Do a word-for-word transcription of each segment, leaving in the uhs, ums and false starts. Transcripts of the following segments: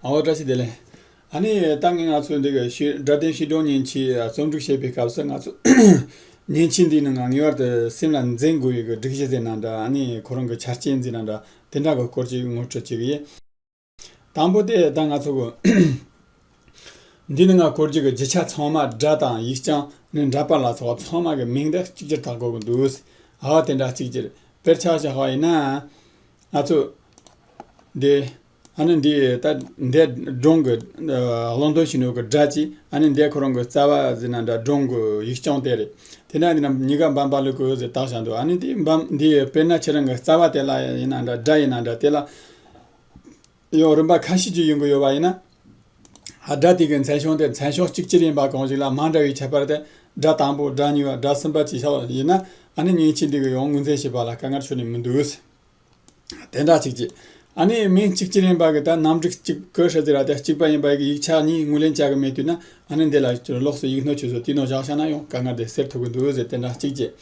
ཨོ་བཀྲ་ཤིས་བདེ་ལེགས། ཨ་ནི་ད་ངས་ང་ཚོའི་འདི་གི་ཤེས་སྒྲ་ལྡན་ཤེས་སྒྲོག་མཉེན་ཆས་རྩོམ་སྒྲིག་བྱེད་པའི་སྐབས་སུ་ང་ཚོ་མཉེན་ཆས་འདིའི་ནང་ང་ངེས་པར་དུ་སེམས་ལ་འཛིན་དགོས་པའི་གི་སྒྲིག་གཞི་ཟེར་ན་འདྲ། ཨ་ནི་ཁོ་རང་གི་ཆ་རྐྱེན་ཟེར་ན་འདྲ། དེ་འདྲ་གི་སྐོར་ཅིག་ངོ་སྤྲོད་བྱེད་གི་ཡིན། དང་པོ་དེ་ད་ང་ཚོ་གི་འདི་ནི་ང་བཀོད་རྒྱུ་གི་རྒྱུ་ཆ་ཚང་མ་སྒྲ་དང་ཡིག་རྐྱང་ནི་འདྲ་པར་ལ་སོགས་ཚང་མ་གི་མིང་དེ་གཅིག་གྱུར་བཏགས་དགོས་ཀྱི་འདུག། ཨ་དེ་འདྲ་གཅིག་གྱུར། དཔེར་ཆ་བཞག་པ་ཡིན་ན། ང་ཚོ་འདི་ཨ་ནི་འདི་ད་འདི་སྒྲུང་གི་ཨ་གླེང་དོན་ཞིག་ནོ་གི་སྒྲ་གཅིག། ཨ་ནི་འདི་ཁོ་རང་གི་རྩ་བ་ཟེར་ན་འདྲ། སྒྲུང་གི་ཡིག་རྐྱང་དེ་རེད། དེ་འདྲ་འདི་ན་གཉིས་ཀ་འབའ་འབའ་ལུག་གི་ཟེར་བཏགས་བཞག་འདུག། ཨ་ནི་དེ་འབའ་འདི་དཔེར་ན་ཁྱེད་རང་གི་རྩ་བ་དེ་ལ་ཡིན་ན་འདྲ། སྒྲ་ཡིན་ན་འདྲ། དེ་ལ་ཡང་རིམ་པ་ཁ་ཤས་ཅིག་ཡོང་གི་ཡོད་པ་ཡིན་ན། ཨ་སྒྲ་དེ་གི་མཚན་བྱང་དེ་མཚན་བྱང་གཅིག་གྱུར་ཡིན་པ་གང་ཞིག་ལ་མ་འདྲ་བའི་ཁྱད་པར་དེ། སྒྲ་དང་པོ། སྒྲ་གཉིས་པ། སྒྲ་གསུམ་པ་བཅས་བྱ་བ་ཡིན་ན། ཨ་ནི་མཉེན་ཆས་འདི་གི་ཡང་ངོས་འཛིན་བྱེད་པ་ལ་དཀའ་ངལ་ཤོར་ནས་མི་འདུག། དེ་འདྲ་གཅིག་གྱིས། ཨ་ནི་མིང་གཅིག་གྱུར་ཡིན་པ་གི་ད་རྣམ་འགྲིག་གཅིག་གི་ཧྲི་ཟེར་བ་དེ་གཅིག་པ་ཡིན་པ་གི་ཡིག་ཆ་གཉིས་ངོས་ལེན་བྱ་གི་མེད་དུས་ན། ཨ་ནི་འདི་ལ་ལོགས་སུ་ཡིག་སྣོད་ཆུ་ཚོད་དེ་ནང་བཞག་བྱ་ན་ཡང་དཀའ་ངལ་དེ་སེལ་ཐུབ་གི་འདུག་ཟེར། དེ་འདྲ་གཅིག་གྱིས།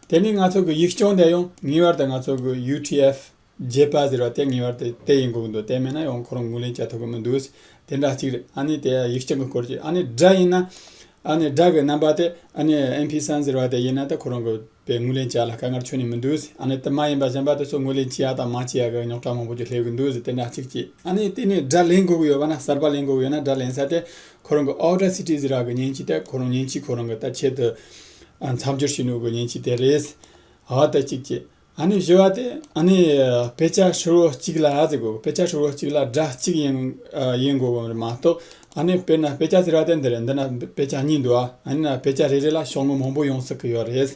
དེ་ནས་ང་ཚོ་གི་ཡིག་རྐྱང་དེ་ཡང་ངེས་པར་དུ་ང་ཚོ་གི་ཡུ་ཊི་ཨེཕ་བརྒྱད་པ་ཟེར་བ་དེ་ངེས་པར་དུ་དེ་ཡིན་དགོས་ཀྱི་འདུག། དེ་མེད་ན་ཡང་ཁོ་རང་ངོས་ལེན་བྱ་ཐུབ་ཀྱི་མི་འདུག། དེ་འདྲ་གཅིག་རེད། ཨ་ནི་དེ་ཡིག་རྐྱང་གི་སྐོར་གྱི། ཨ་ནི་སྒྲ་ཡིན་ན། ཨ་ནི་སྒྲ་གི་རྣམ་པ་དེ། ཨ་ནི་ཨེམ་པི་སི་ཐི་རི་ཟེར་བ་དེ་ཡིན་ན་ད་ཁོ་རང་གི་དཔེ་ངོས་ལེན་བྱ་ལ་དཀའ་ངལ་ཆོད་ནི་མི་འདུག། ཨ་ནི་དེ་མ་ཡིན་པ་གཞན་པ་དེ་ཚོ་ངོས་ལེན་བྱེད་ཡ་དང་མ་བྱེད་ཡ་གི་རྙོག་དྲ་མང་པོ་ཅིག་སླེབས་ཀྱི་འདུག་ཟེར། དེ་འདྲ་གཅིག་གྱིས། ཨ་ནི་དེ་ནས་སྒྲ་ལེན་དགོས་ཀྱི་ཡོད་པ་ན། གསར་པ་ལེན་དགོས་ཀྱི་ཡོད་ན། སྒྲ་ལེན་ས་དེ་ཁོ་རང་གི་ཨོ་ཌ་སི་ཊི་ཟེར་བ་གི་མཉེན་ཆས་དེ། ཁོ་རང་མཉེན་ཆས་ཁོ་རང་གི་ད་ཆེད་དུ་ཨ་མཚམས་སྦྱོར་བྱས་ནོ་གི་མཉེན་ཆས་དེ་རེད། ཨ་ད་གཅིག་གྱིས། ཨ་ནི་བཞི་བ་དེ། ཨ་ནི་དཔེ་ཆ་ཧྲིལ་བོ་གཅིག་ལ་ཟེར་དགོས། དཔེ་ཆ་ཧྲིལ་བོ་གཅིག་ལ་སྒྲ་གཅིག་ཡིན་ཨ་ཡིན་དགོས་པ་མ་གཏོགས། ཨ་ནི་དཔེར་ན་དཔེ་ཆ་ཟེར་བ་དེ་འདི་རེད། འདི་ན་དཔེ་ཆ་གཉིས་འདུག། ཨ་ཨ་ནི་ན་དཔེ་ཆ་རེ་རེ་ལ་ཤོག་ངོས་མང་པོ་ཡོང་སྲིད་ཀྱི་ཡོད་རེད།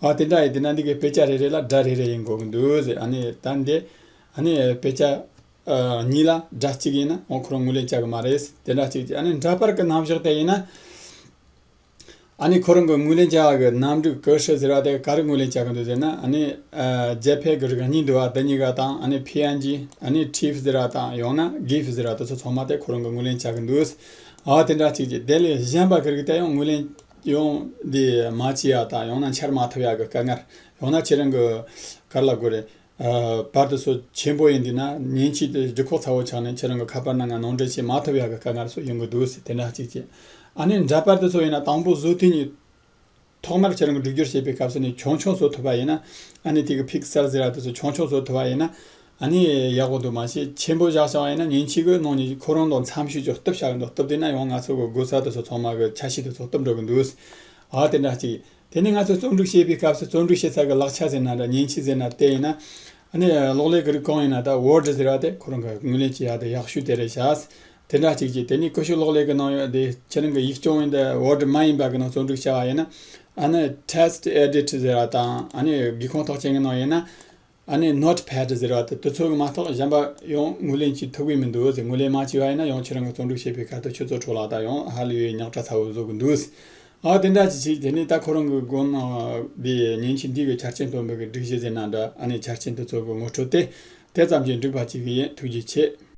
ཨ་དེ་འདྲ་ཡིན་དུས་ན་འདི་གི་དཔེ་ཆ་རེ་རེ་ལ་སྒྲ་རེ་རེ་ཡིན་དགོས་ཀྱི་འདུག་ཟེར། ཨ་ནི་ད་འདི་ཨ་ནི་དཔེ་ཆ་ཨ་གཉིས་ལ་སྒྲ་གཅིག་ཡིན་ན་འོ་ཁོ་རང་ངོས་ལེན་བྱ་གི་མ་རེད། དེ་འདྲ་གཅིག་གྱིས། ཨ་ནི་འདྲ་པར་གྱི་རྣམ་གཞག་དེ་ཡིན་ན། ཨ་ནི་ཁོ་རང་གི་ངོས་ལེན་བྱ་བ་གི་རྣམ་འགྲིག་ཀི་ཧྲི་ཟེར་བ་དེ་ག་རེ་ངོས་ལེན་བྱ་གི་འདུག་ཟེར་ན། ཨ་ནི་ཨ་ཇེ་ཕེག་གི་རིགས་གཉིས་འདུག་པ། དེ་གཉིས་ཀ་དང་། ཨ་ནི་ཕི་ཨེན་ཇི། ཨ་ནི་ཊིཕ་ཟེར་བ་དང་། ཡང་ན་གིཕ་ཟེར་བ་དེ་ཚོ་ཚང་མ་དེ་ཁོ་རང་གི་ངོས་ལེན་བྱ་གི་འདུག། ཨ་དེ་འདྲ་གཅིག་གྱིས། དེ་ལས་གཞན་པ་གི་རིགས་དེ་ཡང་ངོས་ལེན་ཡང་འདི་མ་བྱེད་ཡ་དང་། ཡང་ན་འཆར་མ་ཐུབ་ཡ་གི་དཀའ་ངལ། ཡང་ན་ཁྱེད་རང་གི་ག་རེ་ལབ་དགོས་རེད། ཨ་བར་དུ་སོ་ཆེན་པོ་ཡིན་དུས་ན་མཉེན་ཆས་དེ་ལྗིད་ཁོག་ཚ་བོ་ཆགས་ནས་ཁྱེད་རང་གི་ཁ་པར་ནང་ང་ནང་འདྲེན་བྱེད་མ་ཐུབ་ཡག་གི་དཀའ་ངལ་སོགས་ཡོང་གི་འདུག་ཟེར། དེ་འདྲ་གཅིག་བྱས། ཨ་ནི་འདྲ་པར་དེ་ཚོ་ཡིན་ན་དང་པོ་བཟོ་དུས་ནས་ཐོག་མར་ཁྱེད་རང་གི་སྒྲིག་སྦྱོར་བྱེད་པའི་སྐབས་སུ་ནས་ཆུང་ཆུང་བཟོ་ཐུབ་པ་ཡིན་ན། ཨ་ནི་དེ་གི་ཕིག་སལ་ཟེར་བ་དེ་ཚོ་ཆུང་ཆུང་བཟོ་ཐུབ་པ་ཡིན་ན། ཨ་ནི་ཡག་པོ་འདུག། མ་གཞི་ཆེན་པོ་བཞག་བཞག་པ་ཡིན་ན་མཉེན་ཆས་གི་ནང་ནས་ཁོ་རང་དང་འཚམ་ཤོས་ཅིག་གཏུབ་བཞག་གི་འདུག། གཏུབ་དུས་ན་ཡང་ང་ཚོ་གི་དགོས་ས་དེ་ཚོ་ཚང་མ་གི་ཆ་ཤས་དེ་ཚོ་གཏུབ་འགྲོ་གི་འདུག། ཨ་དེ་འདྲ་གཅིག། དེ་ནས་ང་ཚོས་རྩོམ་སྒྲིག་བྱེད་པའི་སྐབས་སུ་རྩོམ་སྒྲིག་བྱེད་ས་གི་ལག་ཆ་ཟེར་ན་འདྲ། མཉེན་ཆས་ཟེར་ན་དེ་ཡིན་ན། ཨ་ནི་གློག་ཀླད་ཀྱི་རིགས་གང་ཡིན་ན། ད་ཝར་ཌི་ཟེར་བ་དེ་ཁོ་རང་གི་ངོས་ལེན་བྱེད་ཡག་དེ་ཡག་ཤོས་དེ་རེད་ཤག། དེ་འདྲ་གཅིག་གྱིས། དེ་ནས་ཀུ་ཤུ་གློག་ཀླད་ཀྱི་ནང་ཡོད་དེ་ཁྱེད་རང་གི་ཡིག་རྐྱང་ཡིན་ད་ཝར་ཌི་མ་ཡིན་པ་གི་ནང་རྩོམ་སྒྲིག་བྱ་བ་ཡིན་ན། ཨ་ནི་ཊེག་སི་ཊི་ཨེ་ཌི་ཊི་ཟེར་བ་དང་། ཨ་ནི་སྒེའུ་ཁུང་ཐག་ཆེན་གྱི་ནང་ཡིན་ན། ཨ་ནི་ནོཊ་ཕེཌ་ཟེར་བ་དེ་དེ་ཚོ་གི་མ་གཏོགས་གཞན་པ་ཡང་ངོས་ལེན་བྱེད་ཐུབ་ཀྱི་མི་འདུག་ཟེར། ངོས་ལེན་མ་བྱས་པ་ཡིན་ན་ཡང་ཁྱེད་རང་གི་རྩོམ་སྒྲིག་བྱེད་པའི་ཁ་ཐུག་ཁྱོད་ཚོ་ཁྲོད་ལ་ད་ཡང་ཧ་ལས་པའི་རྙོག་དྲ་ཚ་བོ་བཟོ་གི་འདུག། ཨ་དེ་འདྲ་ཅིག་བྱས། དེ་ནས་ད་ཁོ་རང་གི་དགོངས་ནང་འདི་མཉེན་ཆས་འདི་གི་ཆ་རྐྱེན་སྟོན་པའི་གི་སྒྲིག་གཞི་ཟེར་ན་འདྲ། ཨ་ནི་ཆ་རྐྱེན་དེ་ཚོ་གི་ངོ་སྤྲོད་དེ་དེ་ཙམ་གྱིས་འགྲིག་པ་ཅིག་ཡིན། ཐུགས་རྗེ་ཆེ།